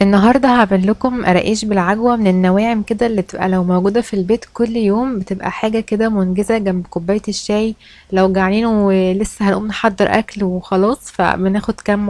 النهاردة هعمل لكم قراقيش بالعجوة من النواعم كده اللي بتبقى لو موجودة في البيت كل يوم، بتبقى حاجة كده منجزة جنب كوباية الشاي. لو جعانين ولسه هنقوم نحضر أكل وخلاص، فبناخد كام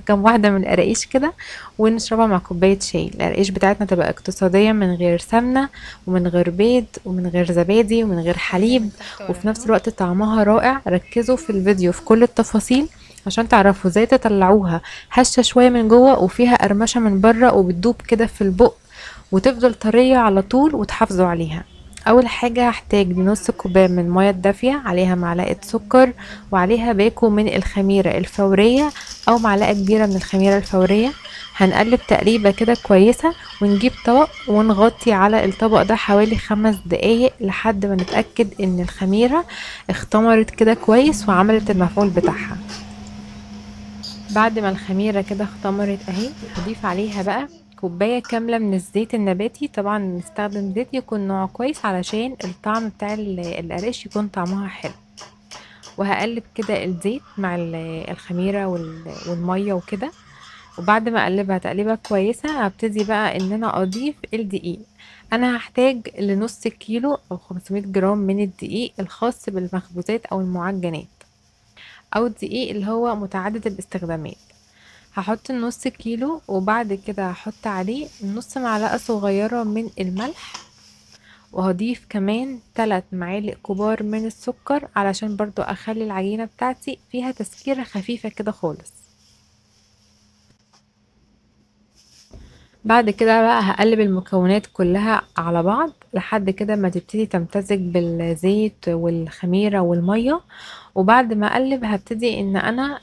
واحدة من القراقيش كده ونشربها مع كوباية شاي. القراقيش بتاعتنا تبقى اقتصادية من غير سمنة ومن غير بيض ومن غير زبادي ومن غير حليب، وفي نفس الوقت طعمها رائع. ركزوا في الفيديو في كل التفاصيل عشان تعرفوا ازاي تطلعوها هشه شوية من جوه وفيها قرمشه من بره وبتدوب كده في البق وتفضل طرية على طول وتحافظوا عليها. اول حاجة هحتاج لنص كوباية من المية الدافيه، عليها معلقه سكر وعليها باكو من الخميره الفورية او معلقه كبيرة من الخميره الفورية. هنقلب تقليبه كده كويسة ونجيب طبق ونغطي على الطبق ده حوالي 5 دقايق لحد ما نتاكد ان الخميره اختمرت كده كويس وعملت المفعول بتاعها. بعد ما الخميرة كده اختمرت اهي، هضيف عليها بقى كوباية كاملة من الزيت النباتي. طبعا نستخدم زيت يكون نوعه كويس علشان الطعم بتاع القراقيش يكون طعمها حلو. وهقلب كده الزيت مع الخميرة والمية وكده، وبعد ما اقلبها تقليبة كويسة هبتدي بقى ان انا اضيف الدقيق. انا هحتاج لنص كيلو او 500 جرام من الدقيق الخاص بالمخبوزات او المعجنات او الدقيق اللي هو متعدد الاستخدامات. هحط النص كيلو وبعد كده هحط عليه نص معلقة صغيرة من الملح، وهضيف كمان 3 معالق كبار من السكر علشان برضو اخلي العجينة بتاعتي فيها تسكيرة خفيفة كده خالص. بعد كده بقى هقلب المكونات كلها على بعض لحد كده ما تبتدي تمتزج بالزيت والخميرة والمية. وبعد ما اقلب هبتدي ان انا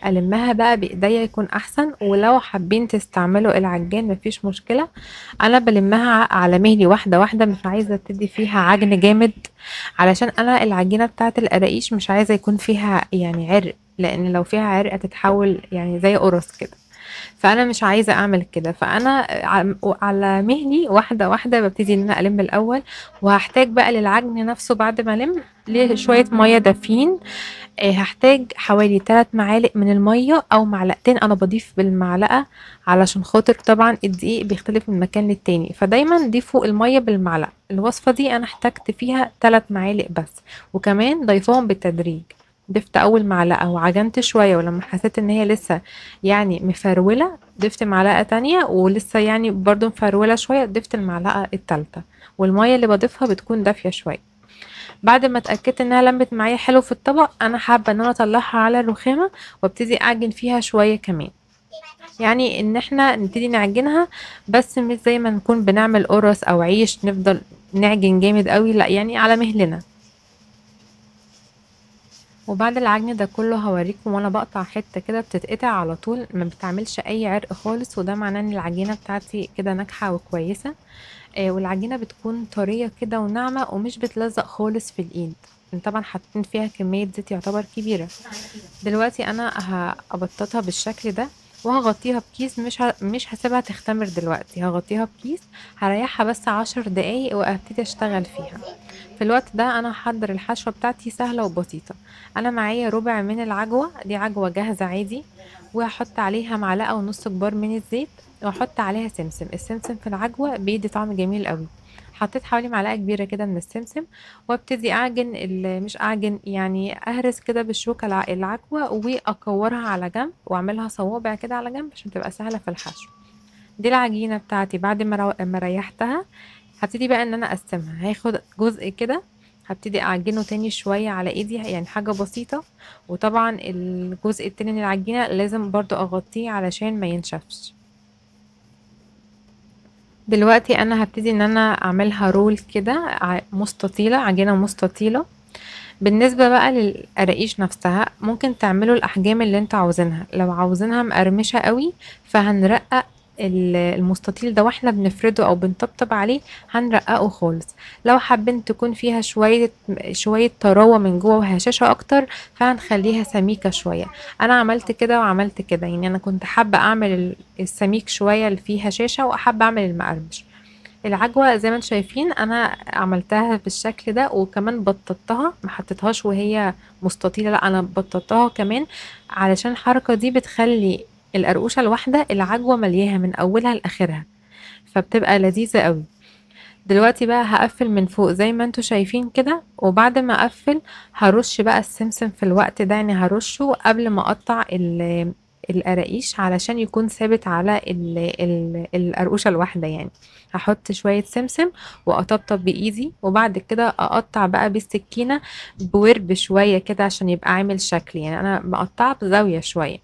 المها بقى بايديا يكون احسن، ولو حابين تستعملوا العجان مفيش مشكلة. انا بلمها على مهلي واحدة واحدة، مش عايزة ابتدي فيها عجن جامد علشان انا العجينة بتاعت القراقيش مش عايزة يكون فيها عرق، لان لو فيها عرق هتتحول زي قرص كده، فانا مش عايزه اعمل كده. فانا على مهلي واحدة واحدة ببتدي ان انا الم الاول. وهحتاج بقى للعجن نفسه بعد ما الم لشويه مية دافين. هحتاج حوالي 3 معالق من المية او معلقتين، انا بضيف بالمعلقه علشان خاطر طبعا الدقيق بيختلف من مكان للتاني، فدايما ضيفوا المية بالمعلقه. الوصفة دي انا احتجت فيها 3 معالق بس، وكمان ضيفوهم بالتدريج. ضفت اول معلقه وعجنت شوية، ولما حسيت ان هي لسه مفروله ضفت معلقه تانية، ولسه برضو مفروله شوية ضفت المعلقة التالتة، والمية اللي بضيفها بتكون دافيه شوية. بعد ما اتاكدت انها لمت معايا حلو في الطبق، انا حابة ان انا اطلعها على الرخامه وابتدي اعجن فيها شوية كمان، يعني ان احنا نبتدي نعجنها بس مش زي ما نكون بنعمل قرص او عيش نفضل نعجن جامد قوي، لا على مهلنا. وبعد العجن ده كله هوريكم وانا بقطع حتة كده بتتقطع على طول، ما بتعملش اي عرق خالص، وده معناه ان العجينة بتاعتي كده ناجحة وكويسة. والعجينه بتكون طرية كده وناعمه ومش بتلزق خالص في الايد، طبعا حاطين فيها كمية زيت يعتبر كبيرة. دلوقتي انا هبططها بالشكل ده وهغطيها بكيس، مش هسيبها تختمر دلوقتي، هغطيها بكيس، هريحها بس 10 دقايق وابتدي اشتغل فيها. في الوقت ده انا هحضر الحشوه بتاعتي سهلة وبسيطة. انا معايا ربع من العجوه، دي عجوه جاهزة عادي، وهحط عليها معلقه ونص كبار من الزيت، واحط عليها سمسم. السمسم في العجوه بيدي طعم جميل قوي. حطيت حوالي معلقه كبيرة كده من السمسم، وابتدي اعجن مش اعجن يعني اهرس كده بالشوكة العجوه واكورها على جنب واعملها صوابع كده على جنب عشان تبقى سهلة في الحشو. دي العجينة بتاعتي بعد ما ريحتها. هبتدي بقى ان انا اقسمها، هاخد جزء كده هبتدي اعجنه تاني شوية على ايدي، يعني حاجة بسيطة. وطبعا الجزء التاني من العجينة لازم برضو اغطيه علشان ما ينشفش. دلوقتي انا هبتدي ان انا اعملها رول كده مستطيله، عجينه مستطيله. بالنسبة بقى للقراقيش نفسها ممكن تعملوا الاحجام اللي انتوا عاوزينها. لو عاوزينها مقرمشه قوي فهنرقق المستطيل ده واحنا بنفرده او بنطبطب عليه هنرققه خالص. لو حابين تكون فيها شوية طراوه من جوه وهشاشه اكتر فهنخليها سميكة شوية. انا عملت كده وعملت كده، انا كنت حابة اعمل السميك شوية اللي فيه هشاشة وحابة اعمل المقرمش. العجوه زي ما انتم شايفين انا عملتها بالشكل ده، وكمان بططتها، ما حطيتهاش وهي مستطيله، لا انا بططتها كمان علشان الحركة دي بتخلي القرقوشة الواحدة العجوة ملياها من اولها لاخرها، فبتبقى لذيذة قوي. دلوقتي بقى هقفل من فوق زي ما انتوا شايفين كده، وبعد ما اقفل هرش بقى السمسم في الوقت ده، يعني هرشه قبل ما اقطع القراقيش علشان يكون ثابت على القرقوشة الواحدة. يعني هحط شوية سمسم واطبطب بايدي، وبعد كده اقطع بقى بالسكينة بورب شوية كده عشان يبقى عامل شكل، يعني انا مقطعة بزاوية شوية.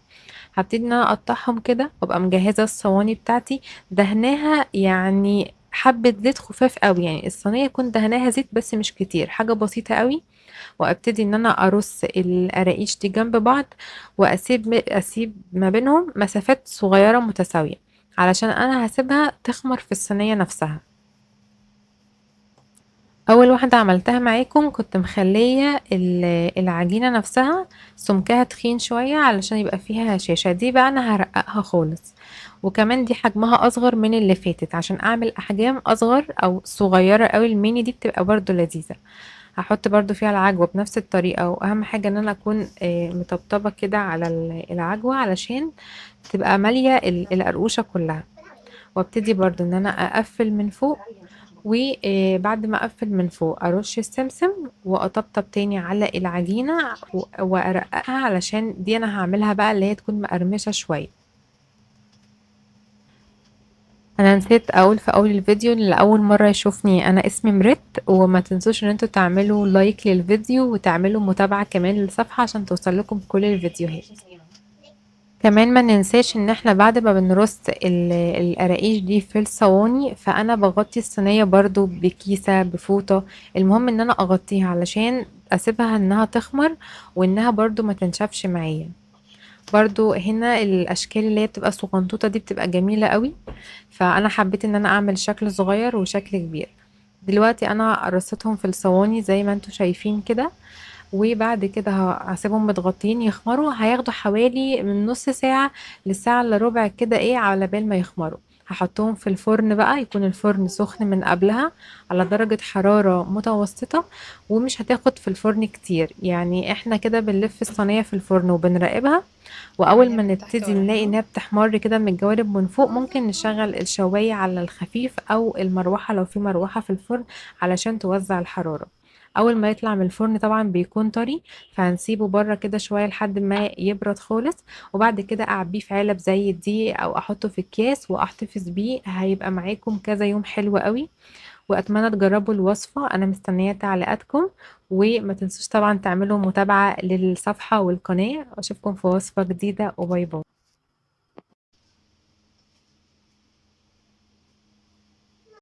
هبتدي ان انا اقطعهم كده، وابقى مجهزة الصواني بتاعتي دهناها يعني حبة زيت خفاف قوي، يعني الصينية يكون دهناها زيت بس مش كتير، حاجة بسيطة قوي. وابتدي ان انا ارص القراقيش دي جنب بعض، واسيب ما بينهم مسافات صغيرة متساوية علشان انا هسيبها تخمر في الصينية نفسها. اول واحدة عملتها معاكم كنت مخلية العجينة نفسها سمكها تخين شوية علشان يبقى فيها هشاشة، دي بقى انا هرققها خالص، وكمان دي حجمها اصغر من اللي فاتت عشان اعمل احجام اصغر او صغيرة قوي. الميني دي بتبقى برضو لذيذة، هحط برضو فيها العجوة بنفس الطريقة، واهم حاجة ان انا اكون مطبطبة كده على العجوة علشان تبقى مالية القرقوشة كلها. وابتدي برضو ان انا اقفل من فوق، وبعد ما اقفل من فوق ارش السمسم واطبطب تاني على العجينة وارققها علشان دي انا هعملها بقى اللي هي تكون مقرمشة شوية. انا نسيت اقول في اول الفيديو ان لاول مرة يشوفني انا اسمي مريت، وما تنسوش ان انتوا تعملوا لايك للفيديو وتعملوا متابعة كمان للصفحة عشان توصل لكم كل الفيديوهات. كمان ما ننساش ان احنا بعد ما بنرص القراقيش دي في الصواني، فانا بغطي الصينية برضو بكيسة بفوطة، المهم ان انا اغطيها علشان اسيبها انها تخمر وانها برضو ما تنشفش معايا. برضو هنا الاشكال اللي هي بتبقى صغنطوطة دي بتبقى جميلة قوي، فانا حبيت ان انا اعمل شكل صغير وشكل كبير. دلوقتي انا رصيتهم في الصواني زي ما انتوا شايفين كده، وبعد كده هسيبهم متغطيين يخمروا، هياخدوا حوالي من نص ساعة لساعة الا ربع كده على بال ما يخمروا. هحطهم في الفرن بقى، يكون الفرن سخن من قبلها على درجة حرارة متوسطة، ومش هتاخد في الفرن كتير، يعني احنا كده بنلف الصينية في الفرن وبنراقبها، واول اعمليها ما من تحت نبتدي ولا نلاقي من انها فوق؟ بتحمر كده من الجوانب من فوق، ممكن نشغل الشواية على الخفيف او المروحة لو في مروحة في الفرن علشان توزع الحرارة. اول ما يطلع من الفرن طبعا بيكون طري، فهنسيبه بره كده شوية لحد ما يبرد خالص، وبعد كده اعبيه في علب زي دي او احطه في اكياس واحتفظ بيه، هيبقى معاكم كذا يوم حلو قوي. واتمنى تجربوا الوصفة، انا مستنية تعليقاتكم، وما تنسوش طبعا تعملوا متابعة للصفحة والقناة. اشوفكم في وصفة جديدة، وباي باي.